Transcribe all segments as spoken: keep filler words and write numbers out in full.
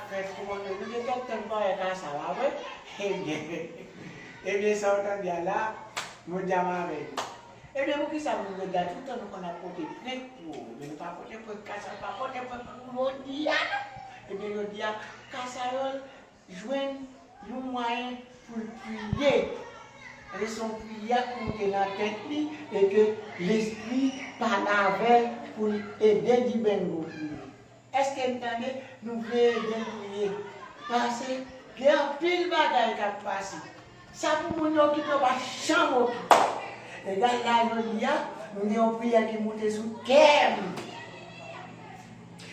Frè Komando, nou te tèt tann pawòl sa, pa vre? Ebyen, ebyen, sa w tande a la, Bondye avèk nou. Ebyen, poukisa moun yo di a tout tan nou konn ap pote plent pou ou, men nou pa pote plent Kasayòl, pa pote plent pou jodi a, non. Ebyen, jodi a, Kasayòl jwenn yon mwayen pou l priye. E se yon priyè k moute nan tèt li e ke lespri pale avè l pou l ede Dibengo priye. Èske n tande? Nou vle ede l priye. Paske gen anpil bagay k ap pase. Sa pou moun yo okipe, yo pa janm okipe. Egal la jodi a, nou gen yon priyè ki moute sou kè m.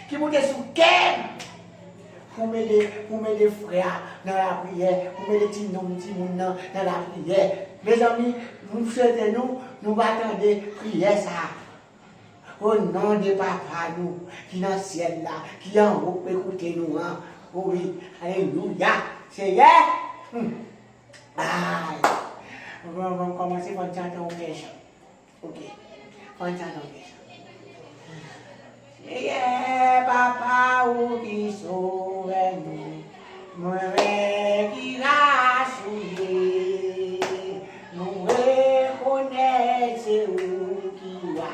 Ki moute sou kè m. Pou m ede, pou m ede frè a nan lapriyè, pou m ede ti nonm timoun nan nan lapriyè. Mezanmi, m swete nou, nou va tande priyè sa a. O non de Papa nou ki nan syèl la, ki anwo, k pe koute nou an. O wi, alelouya. Seyè! Hmm. Ay! Bon, bon, kòmanse, fò n chante yon kè chan. Ok. Fò n chante yon kè chan. Seyè, Papa, ou ki Sovè nou, mwen wè ki ras ou ye. Nou rekonèt se ou ki wa,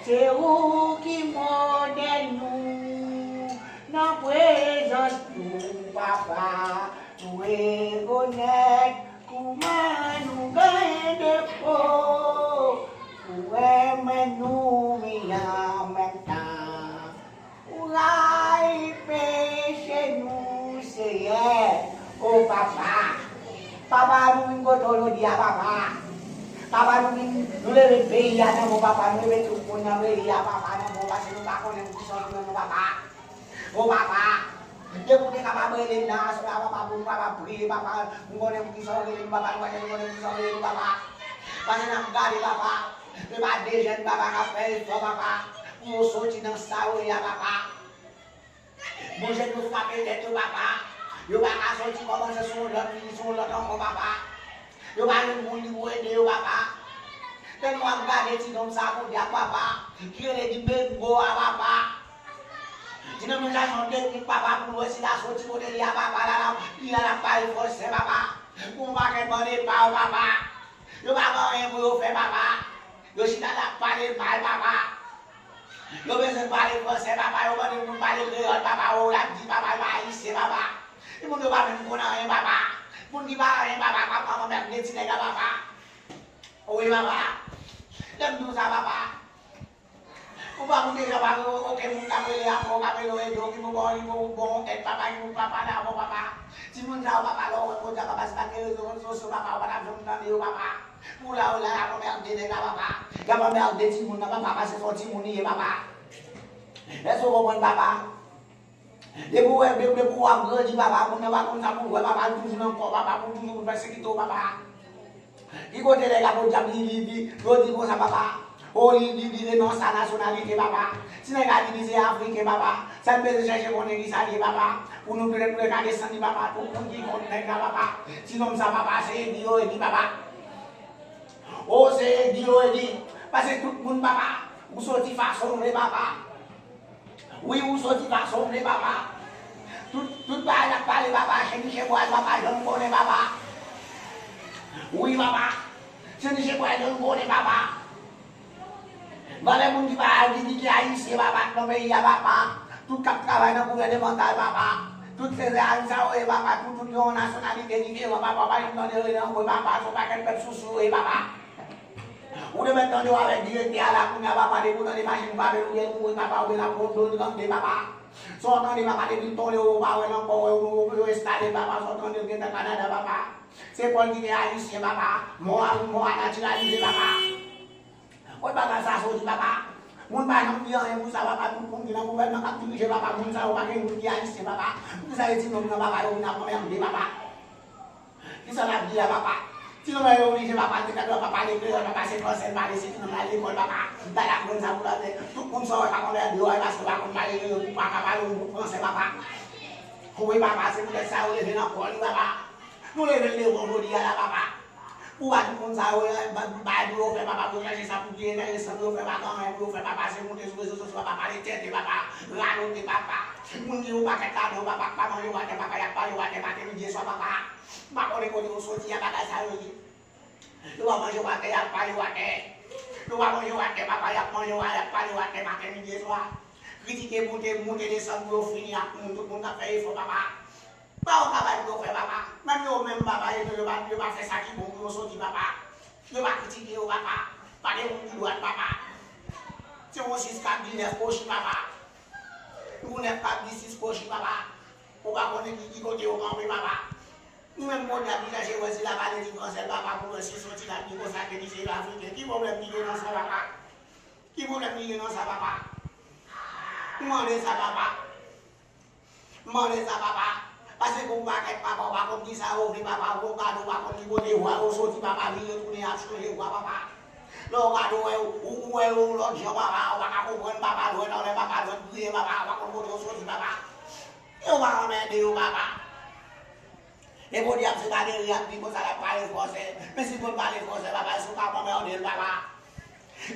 se ou ki modèl nou. Nan prezans nou, Papa, nou rekonèt kouman nou gen defo. Ou renmen nou, men an menm tan, ou rayi peche nou, Seyè. O Papa, Papa, nou vin kote w jodi a, Papa. Papa, nou vin, nou leve peyi a nan men w, Papa, nou leve tout moun nan peyi a, Papa, nan men w, paske nou pa konnen poukisa w tounen nou, Papa. O Papa, depi w te kapab rele m nan aswè a, Papa, pou nou kapab priye, Papa, nou konnen poukisa w rele nou, Papa, nou konnen, nou konnen poukisa w rele nou, Papa. Paske n ap gade, Papa, se pa de jèn, Papa, k ap fè efò, Papa, pou yo soti nan sa yo ye a, Papa. Bon, jèn yo frape tèt yo, Papa. Yo pa ka soti, kòmanse sou yon lòt, fini sou yon lòt ankò, Papa. Yo pa jwenn moun li pou ede yo, Papa. Lè nou ap gade ti nonm sa, podyab, Papa, ki rele Dibengo a, Papa. Ti nonm nan chache yon teknik, Papa, pou l wè si l a soti kote li a, Papa, la, la, li a, l ap pale fransè, Papa. Pou yon pakèt bann epa yo, Papa. Yo pa gen anyen pou yo fè, Papa. Yo chita la ap pale mal, Papa. Yo bezwen pale fransè, Papa. Yo mande moun pale kreyòl, Papa. Ou l ap di, Papa, yo pa ayisyen, Papa. E moun yo pa menm konn anyen, Papa. Moun ki pa anyen, Papa, k ap anmède ti nèg la, Papa. Wi, Papa. Lè m di w sa, Papa. Ou pa moun deja pa gen okenn moun k ap rele apre w, k ap rele w ede w, ki pou ba w, ki pou ba w èd, Papa, ki pou pa pale avè w, Papa. Timoun sa yo, Papa, lè w wè kounye a, Papa, si pa t gen rezo sosyo, Papa, ou pa t ap janm tande yo, Papa. Pou la, yo la, y ap anmède nèg la, Papa. Y ap anmède timoun nan, Papa, paske se yon timoun li ye, Papa. Èske w konprann, Papa? Depi w wè, depi, depi w ap grandi, papa, moun nan pa konn sa pou l wè, papa, li toujou nan kò w, papa, pou l toujou pou l pèsekite w, papa. Ki kote nèg la podyab li, li, li, yo di konsa, papa. O, li, li, li renonse a nasyonalite, papa. Si nèg la di li se afriken, papa, sa n bezwen chèche konnen kisa l ye, papa. Pou nou, pou nou ka desann li, papa, tout moun ki kont nèg la, papa. Ti nonm sa, papa, se Edi yo Edi, papa. O, se Edi yo Edi. Paske tout moun, papa, ou soti fason w vle, papa. Wi, ou soti fason w vle, papa. Tout, tout bagay n ap pale, papa, cheniche bwal, papa, janm konnen, papa. Wi, papa. Cheniche bwal, janm konnen, papa. Valè moun ki pa, ki di ki ayisyen, papa, k nan peyi a, papa. Tout k ap travay nan gouvènemantal, papa. Tout se ayisyen sa yo ye, papa. Tout, tout yon nasyonalite diferan, papa. Pa janm tande rele ankò, papa. Se yon pakèt pèp sousou yo ye, papa. Ou te mèt tande w avèk direktè a la kounye a, papa, depi w tande machin papa l oubyen l kouri, papa, oubyen l ap wont do l gande, papa. Sa w tande, papa, depi l tonbe, ou pa wè l ankò, wè, ou, ou, yo enstale l, papa, sa w tande l gentan Kanada, papa. Se Pòl ki te ayisyen, papa. Mò a, mò a natiralize, papa. Kot bagay sa soti, papa? Moun pa janm di anyen pou sa, papa. Tout moun ki nan gouvènman k ap dirije, papa, moun sa yo pa gen youn ki ayisyen, papa. Poukisa se ti nonm nan, papa, yo vin ap anmède, papa? Kisa n ap di la, papa? Ti nonm nan yo oblije, papa, te fè dwa pa pale kreyòl, papa, se fransè l pale, se ti nonm nan al lekòl, papa. L al aprann sa pou l ap fè. Tout moun sa w wè k ap anmède yo a, e paske yo pa konn pale kreyòl, yo pa ka pale yon bout fransè, papa. Wi, papa, se poutèt sa yo leve nan kò li, papa. Nou leve l devan w jodi a la, papa. Pou ba tout moun sa yo, bay pou yo fè, papa, pou yo chache sa pou byen, nan resan pou yo fè, pa gen anyen pou yo fè, papa, se moute sou rezo sosyo, papa, pale tete, papa, radote, papa. Moun ki yon pakèt ladan yo, papa, k pa manje w atè, papa, y ap pale w atè, maten, midi, e swa, papa. M pa konnen kote yo soti a, bagay sa yo ye. Yo pa manje w atè, y ap pale w atè. Yo pa manje w atè, papa, y ap manje w, y ap pale w atè, maten, midi, e swa. Kritike, moute, moute, desann pou yo fini ak moun, tout moun k ap fè efò, papa. Pa yon travay pou yo fè, papa. Menm yo menm, papa, yo, yo pa, yo pa fè sa ki bon pou yo soti, papa. Yo pa kritike yo, papa. Pa gen moun ki dwat, papa. Se yon sis k ap di nèf kwochi, papa. Yon nèf k ap di sis kwochi, papa. Ou pa konnen ki, ki kote yo kanpe, papa. Nou menm, kounye a, nou chache wè si l ap pale ti fransè, papa, pou wè si soti la, li konsa ke li se yon Afriken. Ki pwoblèm ki gen nan sa, papa? Ki pwoblèm ki gen nan sa, papa? M mande sa, papa. M mande sa, papa. Pase pou yon pakèt papa, ou pa konn kisa yo vle, papa, ou gon gade, ou pa konn ki kote vwa yo soti, papa, vire tounen ap chanje vwa, papa. Lè ou gade, ou wè, ou, ou wè yo lòt jan, papa, ou pa ka konprann, papa, dwèt anlè, papa, dwèt briye, papa, ou pa konn kote yo soti, papa. Yo pa anmède yo, papa. E podyab se Valérie ap di konsa l ap pale fransè. Men si l konn pale fransè, papa, si w ka anmède l, papa.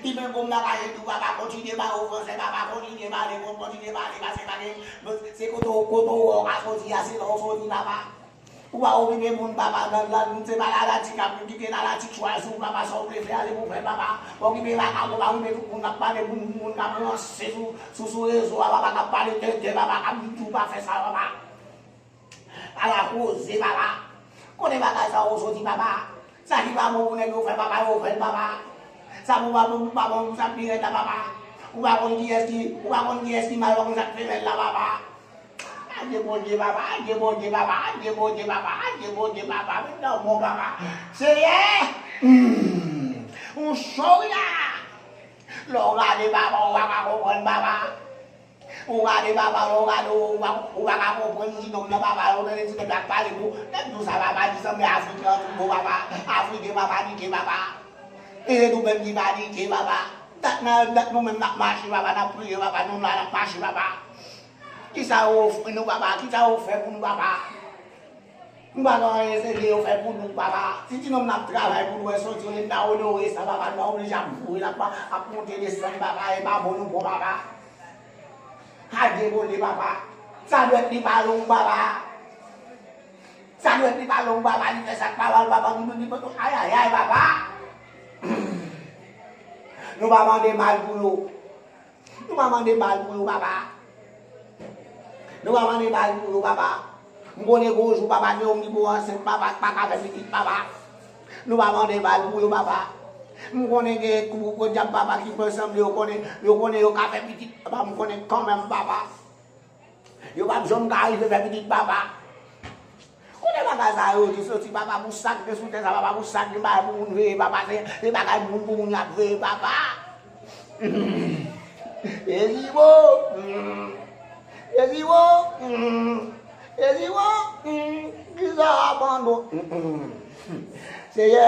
Li menm gon nan kache tou, papa, kontinye pale fransè, papa, kontinye pale, kon-, kontinye pale, pase pa gen, se kote w, kote w wè w ka soti a, se la w soti, papa. Ou pa okipe moun, papa, nan, nan, se pa la, la, ti kap, ki te la, la, ti chwa sou, papa, sa w vle fè a, se pou fè, papa. Pa okipe vakabon, pa okipe tout moun k ap pale, moun, moun k ap ranse sou, sou, sou rezo a, papa, k ap pale tenten, papa, k ap di w pa fè sa, papa. Ala koze, papa. Kote bagay sa yo soti, papa? Sa ki pa bon pou nèg yo fè, papa, yo fè l, papa. Sa pou pa bon, pou pa bon, sa pi rèd la, papa. Ou pa konn kiyès ki, ou pa konn kiyès ki mal, ou pa konn sa k femèl la, papa. Adye Bondye, papa, adye Bondye, papa, adye Bondye, papa, adye Bondye, papa, men nan bon, papa. Seyè, hmm, ou cho wi la. Lè w gade, papa, ou pa ka konprann, papa. Ou gade papa, ou gade, ou pa, ou pa ka konprann ti nonm nan, papa, ou tande ti nonm nan ap pale pou, nèg di w sa, papa, li sanble Afriken an tout bon, papa, Afriken pa panike, papa. E se nou menm ki panike, papa. Dat nan, dat nou menm n ap mache, papa, n ap priye, papa, nou la n ap mache, papa. Kisa yo ofri nou, papa? Kisa yo fè pou nou, papa? Nou pa gen anyen serye yo fè pou nou, papa. Si ti nonm nan ap travay pou nou, wè soti, olye n ta onore sa, papa, nou pa oblije ap kouri, n ap, ap monte desann, papa, e pa bon nou bon, papa. Adye Bondye, papa. Sa dwèt li pa long, papa. Sa dwèt li pa long, papa, li fè sa k pa mal, papa, nou, nou, nou, ayayay, papa. Nou pa mande mal pou yo. Nou pa mande mal pou yo, papa. Nou pa mande mal pou yo, papa. M konnen gon jou, papa, gen yon ki pou ansent, papa, ki pa ka fè pitit, papa. Nou pa mande mal pou yo, papa. M konnen gen kou, podyab, papa, ki pran sanble, yo konnen, yo konnen yo ka fè pitit, papa, m konnen kanmenm, papa. Yo p ap janm ka rive fè pitit, papa. Kote bagay sa yo te soti, papa, pou sa k te sou tè sa, papa, pou sa k gen bagay pou moun veye, papa, se, se bagay moun pou moun y ap veye, papa. Eziwo, Eziwo, Eziwo, kisa abandon. Seyè,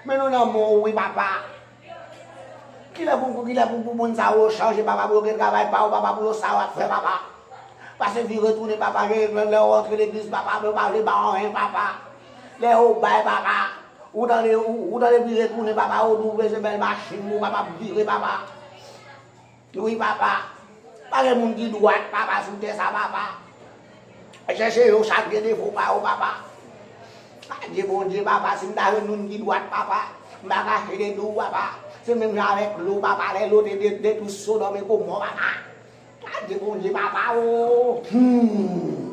men nou nan men w wi, papa. Kilè pou, kilè pou, pou moun sa yo chanje, papa, pou yo gen travay pa yo, papa, pou yo sa yo ap fè, papa. Pase vire tounen, papa, gen lè, lè yo antre legliz, papa, yo pa vle ba w anyen, papa. Lè yo bay, papa, ou tande, ou, ou tande vire tounen, papa, yo di w bezwen bèl machin, ou papa vire, papa. Wi, papa. Pa gen moun ki dwat, papa, sou tè sa, papa. Chèche yo chak gen defo pa yo, papa. Adye Bondye, papa, si m ta jwenn moun ki dwat, papa, m pa kache de di w, papa. Se menm jan avèk lo, papa, lè lo te de-, detwi Sodòm e Gomò, papa. Adye Bondye, papa, o. Hmm.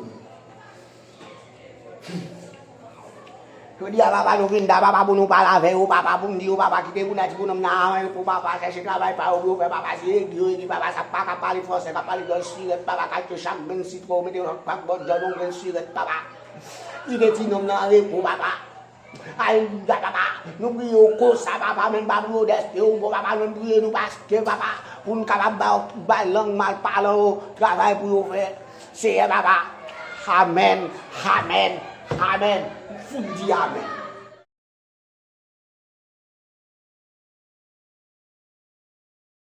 Jodi a, papa, nou vin da, papa, pou nou pale avè yo, papa, pou n di yo, papa, kite pou nati pou nonm nan an repo, papa, chèche travay pa yo pou yo fè, papa, se egi yo egi, papa, sa k pa ka pale fransè, ka pale dòl sirèt, papa, kalte chak grenn sitwon, mete chak bòt jòn yon grenn sirèt, papa. Kite ti nonm nan an repo, papa. Alelouya, papa. Nou priye w konsa, papa, men pa pou yo dèske yo bon, papa, nou priye nou paske, papa, pou n kapab ba, bay lang malpalan yo travay pou yo fè. Seyè, papa. Amèn, amèn, amèn. Fout di amèn.